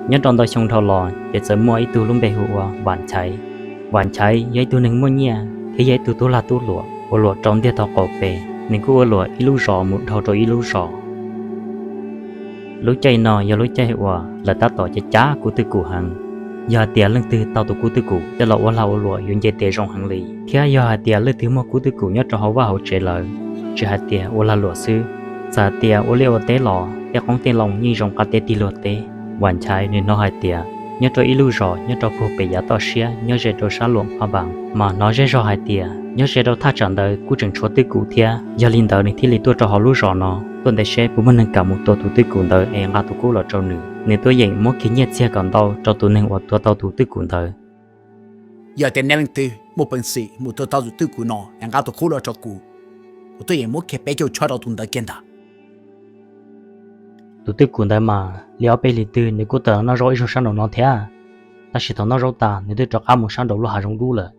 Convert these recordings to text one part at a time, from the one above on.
Nyob rau ntau xyoo dhau los ces txawm muaj ib tug lub npe hu ua Vam Nchaiv. Vam Nchaiv yog ib tug neeg muaj nyiaj thiab yog ib tug tub lag tub luam ua luam rau ntiag tau qaum pes. Nws kuj ua luam ib lub zos mus dhau rau ib lub zos. Lub caij no yog lub caij uas lawv tab tom cav cav kub twj kum heev. Yog hais tias leej twg tau tus kub twj kum coj los ua lag ua luam yuav nce tes zoo heev li, thiab yog hais tias leej twg muaj kub twj kum nyob rau hauv vaj hauv tsev lawm, tsis hais tias ua lag luam xwb, txawm hais tias ua liaj ua teb los tej qoob tej loo yeej zoo qab teb tig luag teb. Vam Nchaiv nws hnov hais tias nyob rau ib lub zos nyob rau puag pem yav toj siab nyob ze rau sab Luam Phaj Npas, mas hnov zej zog hais tias nyob ze rau thaj tsam ntawd kuj tseem tshuav twj kum thiab. Yog li ntawd nws thiaj li tuaj rau hauv lub zos no tuaj ntes seb puas muaj neeg kam mus tua tus twj kum ntawd es nqa tus kub los rau nws. Nws tuaj yeem muab kiag nyiaj txiag kom ntau rau tus neeg uas tua tau tus twj kum ntawd. Yog tias nej leej twg muaj peev xwm mus tua tau tus twj kum no es nqa tus kub los rau kuv, kuv tuaj yeem muab kiag peb caug choj rau tus ntawd kiag ntag. Tus twj kum ntawd mas li ob peb hlis twg nws kuj tawm los noj zaub ib zaug sab nraum no thiab, tab sis thaum noj zaub tas nws twb rov qab mus sab nraum lub hav zoov dub lawm.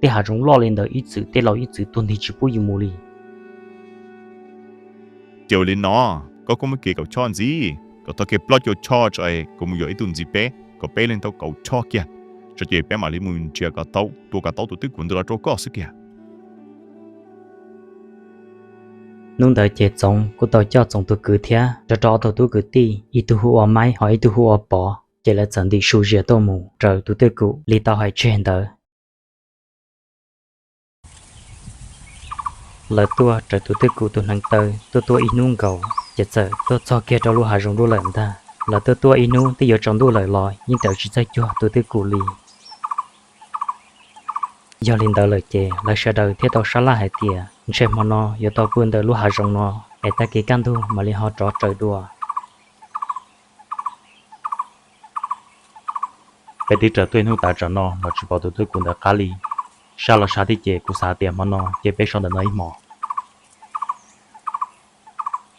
Tej hav zoov loj li ntawd ib txwm tej laus ib txwm tuag nti tsis pub yus mus li. Ces ua li no, koj kuj muab kiag kaum choj ntxiv, kom tau kiag plaub caug choj tso es kuv mus yuav ib tug ntxiv peb, kom peb leeg tau kaum choj kiag tso ces peb mam li mus nrhiav kom tau, tua kom tau tus twj kum ntawd los rau koj xwb tiag. Hnub ntawd ces Txoov kuj tau coj Txoov tus kwv thiab rau rau ob tug tub kwv tij, ib tug hu ua Maib ho ib tug hu ua Pov, ces lawv txawm ntim su zias tuaj mus raws tus twj kum li tau hais tseg ntawd. Lawv tuaj raws tus twj kum tus hneev taw tuaj tuaj ib hnub nkaus, ces txawm tuaj txog kiag rau lub hav zoov dub lawm ntag. Lawv tuaj tuaj ib hnub twb yuav tsaus ntuj lawm los yeej raws tsis txawj cuag tus twj kum li. Yog li ntawd lawm ces lawv sawv daws thiaj tau sab laj hais tias ntshe hmo no yuav tau pw ntawm lub hav zoov no es tag kis kaj ntug mam li ho rov raws dua. Peb twb raws tuaj ib hnub tav tsam no los tsis pom tus twj kum ntawd qab li. Sab los sab thiab ces kuv xav tias hmo no ces peb so ntawm no ib hmos.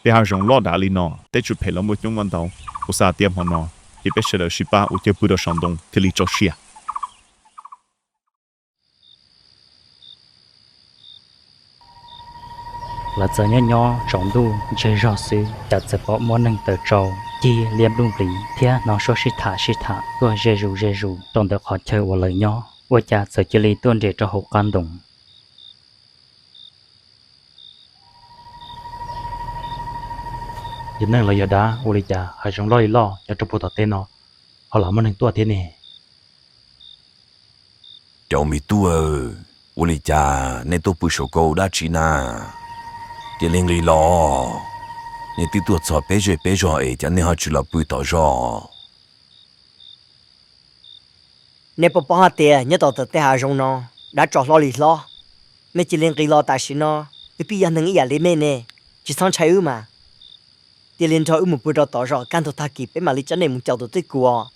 Tej hav zoov loj dav li no, tej tswm phem los muaj coob muaj ntau. Kuv xav tias hmo no ces peb sawv daws sib pab ua caw pw rau saum ntoo thiaj li tso siab. Lawv txawm nyob nyob tsaus ntuj ntseg zog xwb cas txawm pom muaj neeg tawm tsau, cig liab npluj nplis thiab hnov suab sib tham sib tham tuaj ze zus ze zus rau ntawm qhov chaw uas lawv nyob, ua cas txawm cia li tuaj nres rau hauv qab ntoo. Yog neeg los yog dab, ua li cas hav zoov loj li loj nyob rau puag tom teb no ho lam muaj neeg tuaj thiab ne? Cov me tub, ua li cas nej tuaj pw saum ko dab tsi na? Cia li nqis los, nej twb tuaj txog peb zej peb zog es cas nej ho tsis los pw tom zos? Nej puas paub hais tias nyob tom tej hav zoov no dab tso hlob li hlob? Nej cia li nqis los tam sim no, wb pib yog neeg ib yam li mej ne, tsis txhob ntshai wb mas. Cia li nrog wb mus pw rau tom zos, kaj ntug tag kis peb mam li coj nej mus caum tus twj kum os.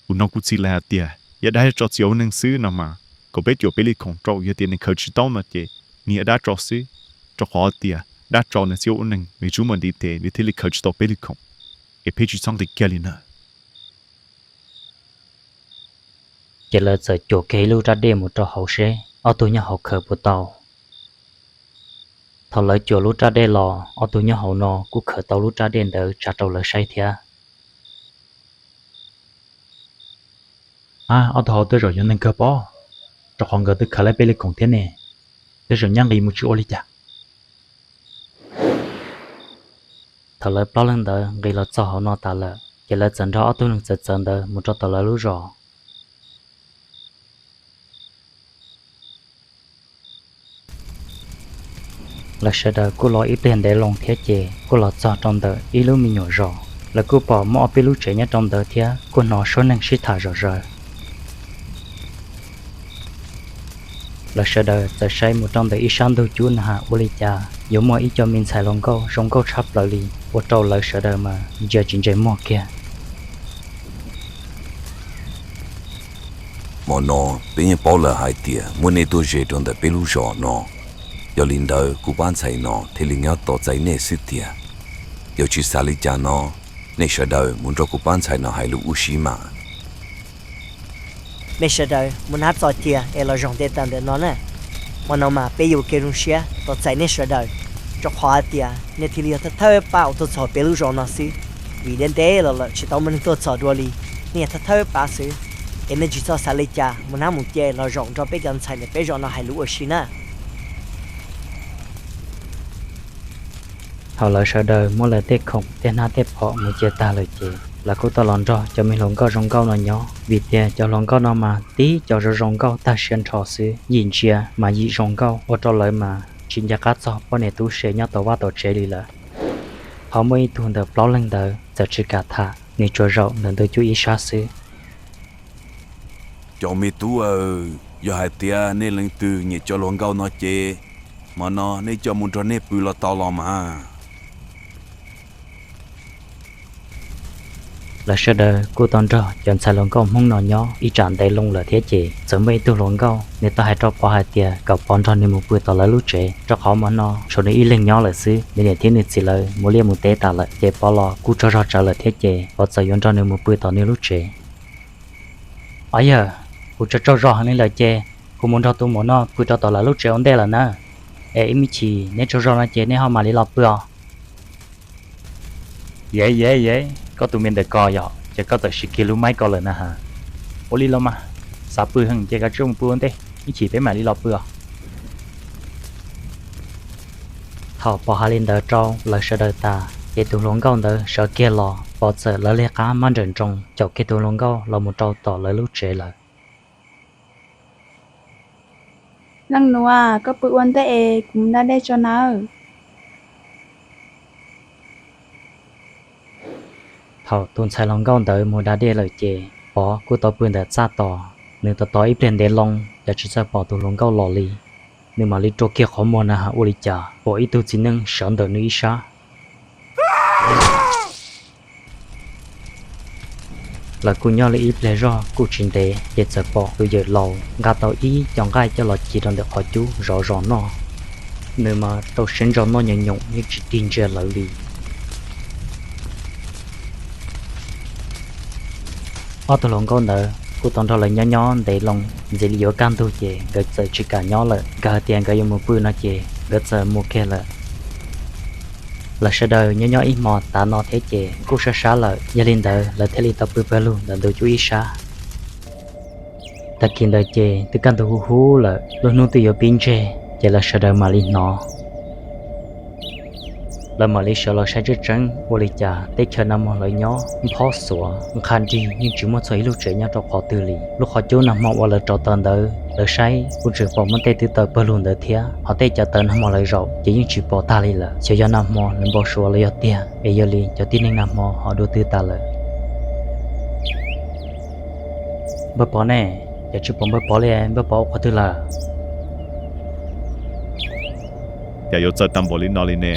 Kuv hnov kuv txiv lawv hais tias yog dab tso txiv ua neeg xwb no mas, kom peb cuam peb li khoom rau, yog tias nws khaws tsis tau no ces nws yog dab tso xwb, rau qhov tias dab tso nws txiv ua neeg nws tsuas muaj ntiv tes nws thiaj li khaws tsis tau peb li khoom, es peb tsis txhob nqis kiag li na. Ces lawv txawm cuam kiag ib lub rab dej mus rau hauv seb ob tug nyob hauv khaws puas tau. Thaum lawv cuam lub rab dej los, ob tug nyob hauv no kuj khaws tau lub rab dej ntawd tsa rau lawv saib thiab. A, ob tug hauv tej zaum yog neeg kawg pob, rau qhov nkawd twb khaws laib peb li khoom thiab ne, tej zaum nyab nqis mus tsis ua li cas. Thaum lawv plaub leeg ntawd nqis los txog hauv no tas lawm, ces lawv txawm nrog ob tug neeg txawv txawv ntawd mus rau tom lawv lub zos. Lawv sawv daws kuj los ib pliag ntev loo thiab ces kuj los txog rau ntawm ib lub me nyuam zos. Lawv kuj pom muaj ob peb lub tsev nyob rau ntawd thiab kuj hnov suab neeg sib tham zom zaws. Lawv sawv daws txawm saib mus rau ntawm ib sab ntug cub na has ua li cas yuav muaj ib co me ntxhais hluas nkauj zoo nkauj tshaj plaws li, ua rau lawv sawv daws mas ntsia tsis ntse muag kiag. Hmo no peb yeej paub lawm hais tias muaj nej tuaj ze rau ntawm peb lub zos no, yog li ntawd kuv pab ntxhais no thiaj li nyob tos txais nej xwb tiag. Yog tsis xav li cas no, nej sawv daws mus nrog kuv pab ntxhais no hais lus ua si mas. Nej sawv daws mus nab txos cia es los zaum nte tawm ntawm no na. Hmo no mas peb yuav ua ke zoo siab tos txais nej sawv daws. Rau qhov hais tias nej thiaj li yog thawj thawj pab uas tuaj txog peb lub zos no xwb, vim ntev ntev los lawm tsis tau muaj neeg tuaj txog dua li. Nej yog thawj thawj pab xwb, es nej tsis txhob xav li cas, mus hnab mus ce los zaum nrog peb cov ntxhais ntawm peb zos no hais lus ua si na. Thaum lawv sawv daws muab lawv tej khoom tej hnab tej phom mus cia tag lawm ces lawv kuj tau los nrog cov me hluas nkauj zoo nkauj no nyob, vim tias cov hluas nkauj no mas tib co zoo zoo nkauj tag siab nrho xwb, yim ntsia mas yim zoo nkauj ua rau lawv mas tsis nco qab txog poj niam tub se nyob tom vaj tom tsev li lawm. Ho muaj ib tug ntawm plaub leeg ntawd txawm tsis kam tham, nws tsuas zaum ntawm ntug cuj ib sab xwb. Cov me tub aw, yog hais tias nej leej twg nyiam cov hluas nkauj no ces hmo no nej coj mus nrog nej pw los tau los mas. Lawv sawv daws kuj tau nrog cov ntxhais hluas nkauj Hmoob no nyob ib tsam ntev loo lawm thiab ces txawm muaj ib tug hluas nkauj nws tau hais rau Pov hais tias kom Pov nrog nws mus pw tom lawv lub tsev, rau qhov hmo no tshuav nws ib leeg nyob lawm xwb, nws niam thiab nws txiv lawv mus liaj mus teb tas lawm ces Pov los kuj tsaug zog tsawv lawm thiab ces Pov txawm yuav nrog nws mus pw tom nws lub tsev. Au yawg, kuv tsaug tsaug zog heev li lawm ces kuv mus nrog tus muam no pw rau tom lawv lub tsev ua ntej lawm na. Es ib me chim neb tsaug zog no ces neb ho mam li los pw os. Yev yev yev, koj tus me ntawm ko yog ces koj txawm siv kiag lub maib ko lawm na has. Ua li los mas, xav pw heev ces koj cia li mus pw ua ntej, ib chim peb mam li los pw os. Thaum Pov hais li ntawd rau lawv sawv daws tas ces tus hluas nkauj ntawd sawv kiag los, Pov txawm lawv li qab mab nrawm nroos caum kiag tus hluas nkauj los mus rau tom lawv lub tsev lawm. Leej nus, koj pw ua ntej es kuv mus da dej tso nawb. Thaum tus ntxhais hluas nkauj ntawd mus da dej lawm ces Pov kuj tau pw ntawm txaj tos, nws tos tos ib pliag ntev loo cas tsis txawj pom tus hluas nkauj los li. Nws mam li rua kiag qhov muag na has ua li cas pom ib tug txiv neej sawv ntawm nws ib sab. Lawv kuj nyob li ib pliag zog kuj tsis ntev ces txawm pom tus yawm laus nqa tau ib co nqaij coj los ci rau ntawm qhov cub zov zos noj. Nws mas rau siab ntso noj nyoos nyoos yeej tsis tig ntsia lawv li. Ob tug hluas nkauj ntawd kuj tau nrog lawv nyob nyob ntev loo, ntxiv li yuav kaj ntug ces nkawd txawm tsis kam nyob lawm, nkawd hais tias nkawd yuav mus pw no ces nkawd txawm mus kiag lawm. Lawv sawv daws nyob nyob ib hmo tav no thiab ces kuj sab sab lawm, yog li ntawd lawv thiaj li tau pw pawg lug ntawm ntug cub ib sab. Tag kis ntawd ces twb kaj ntug huv huv lawm, lub hnub twb yuav pib ntseg ces lawv sawv daws mam li hnov. Lawv mam li sawv los saib tseeb tseeb ua li cas teb chaws nag hmo lawv nyob nphob xuav nqha nrig, yeej tsis muaj txog ib lub tsev nyob rau qhov twg li. Lub qhov cub nag hmo uas lawv rauv taws ntawd lawv saib kuj tseem pom muaj tej twb tawm pawg lug ntawd thiab, ho tej cov taws nag hmo lawv zaum ces yeej tsis pom tag li lawm. Xyov yog nag hmo lawv npau suav los yog tiag, es yog li cov tib neeg nag hmo ho dua twg tas lawm. Npawg Pov ne, cas tsis pom npawg Pov li, npawg Pov ua qhov twg lawm? Cas yuav txawv tag npaum li no li ne?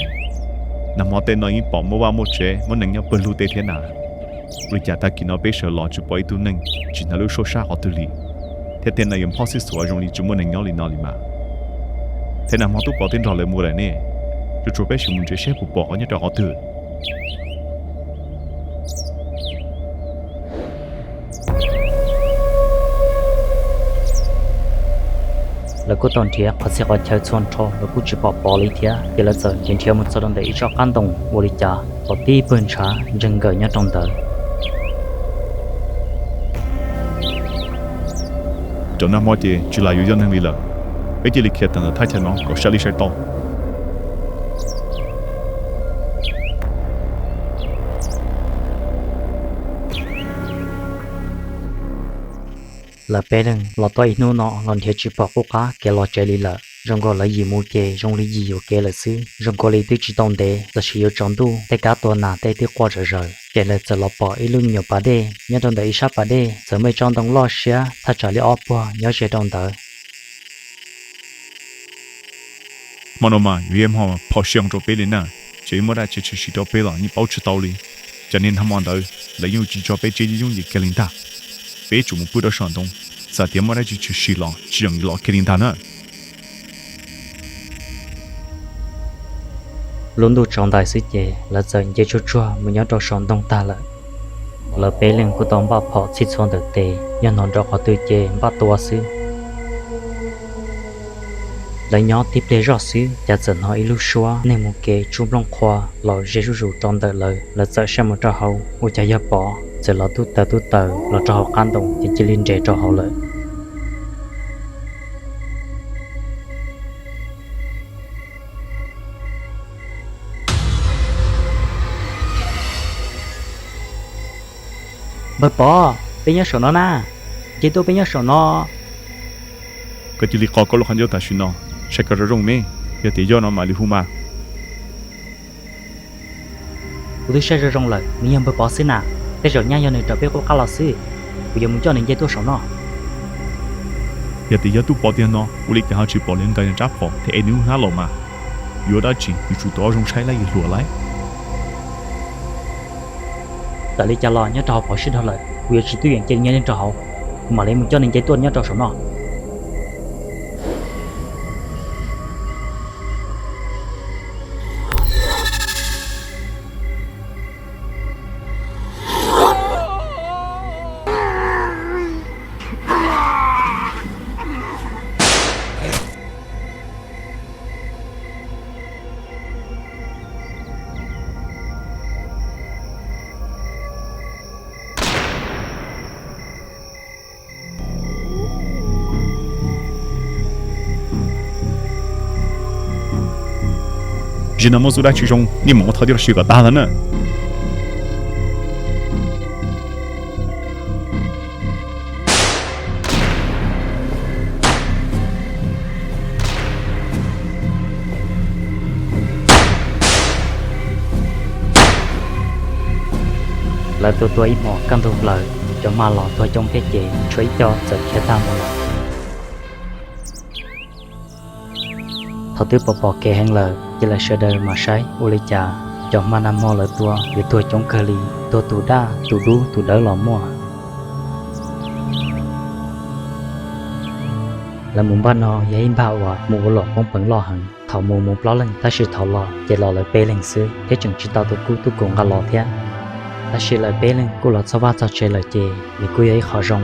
Nag hmo tej no yeej pom muaj vaj muaj tsev muaj neeg nyob pawg lug tej thiab na. Ua li cas tag kis no peb sawv los tsis pom ib tug neeg, tsis hnov lub suab sab qhov twg li, thiab tej no yuav nphob xib xuav zoo li tsis muaj neeg nyob li no li mas. Thiab nag hmo twb pom tej nrog lawv mus lawm ne, tsuas tshuav peb sim mus nrhiav seb puas pom qhov nyob rau qhov twg. Lawv kuj tau nrhiav qhov txhia qhov chaw txhua nrho los kuj tsis pom Pov li thiab, ces lawv txawm nrhiav nrhiav mus txog rau ntawm ib tsob qab ntoo, ua li cas pom tib pawg ntshav ntseeg nkawm nyob rau ntawd. Cov nag hmo ces tsis lam yuav yog neeg li lawm, peb cia li khiav tawm ntawm thaj chaw no kom sai li sai tau. Lawv peb leeg los tau ib hnub no los nrhiav tsis pom qub qab kev los tsev li lawm. Zoo nkaus lawv yim mus ces zoo li yim yuam kev lawm xwb. Zoo nkaus li twb tsis tau ntev, tam sim yuav tsaus ntuj, tej kab tua nas tej twb quaj zom zaws, ces lawv txawm los pom ib lub me nyuam pas dej nyob rau ntawm ib sab pas dej, txawm muaj ib tsob ntoo loj siab thaj tsam li ob puag nyob ze rau ntawd. Hmo no mas yuav yog hmo phom sij hawm rau peb li na, tseem yuav muaj dab tsi tshwm sim rau peb los yeej paub tsis tau li. Cov niag nag hmo ntawd lawv yeej tsis tso peb tseb yooj yim kiag li ntag. Peb tsum mus pw rau saum ntoo, txawm tias muaj dab tsi tshwm sim los tsis txhob los kiag li ntag na. Lub ntuj tsaus ntais xwb ces lawv txawm nce tsuag tsuag mus nyob rau saum ntoo tag lawm. Lawv peb leeg kuj tau npaj phom txhij txhua ntawm tes, yog hnov nrov qhov twg ces npaj tua xwb. Lawv nyob tib pliag zoj xwb, cas txawm hnov ib lub suab neeg mus kev tsuj nplooj qhuav los ze zuj zus rau ntawm lawv. Lawv txawm saib mus rau hauv, ua cas yog Pov txawm los tub taws tub taws los rau hauv qab ntoo ces cia li nres rau hauv lawm. Npawg Pov, peb nyob saum no na, nce tuaj, peb nyob saum no. Koj cia li qo koj lub qhov ncauj tam sim no, saib kom zoo zoo me, yog tias yog no mam li hu mas. Kuv twb saib zoo zoo lawm, nws yog npawg Pov xwb na, tej zaum nyaj yog nws raws peb qub qab los xwb. Kuv yuav mus coj nws nce tuaj saum no. Yog tias yog tub Pov tiag no, ua li cas ho tsis pom li nqa nws rab phom thiab ev nws lub hnab los mas? Yuav dab tsi yuav tsum tau zoo saib lab yim hluas lawm. Txawm li cas los nyob rau hauv Pov sib dhau lawm, kuv yuav tsis tub yeem cia nws nyob rau hauv, kuv mam li mus coj nws nce tuaj nyob rau saum no. Zaum no muaj xub dab tsi zoo, nej mam ua thov tij los sis kom tag ntawd na. Lawv tua tua ib hmos kaj ntug plaws, cov hma los tuag coob thiab ces tshuav ib co txawm khiav tag mus lawm. Thaum twb pom pom kev heev lawm ces lawv sawv daws mam saib ua li cas cov hma nag hmo lawv tua yuav tuag coob kawg li, tuag tus daj tus dub tus dawb los muaj. Lawv mus npaj no yog ib npaj uas mus ua luam poob peev loj heev, thaum mus mus plaub leeg tab sis thaum los ces los lawv peb leeg xwb thiab tseem tsis tau tus kub tuj kaus nqa los thiab. Tab sis lawv peb leeg kuj los txog vaj txog tsev lawm ces nws kuj yog ib qho zoo.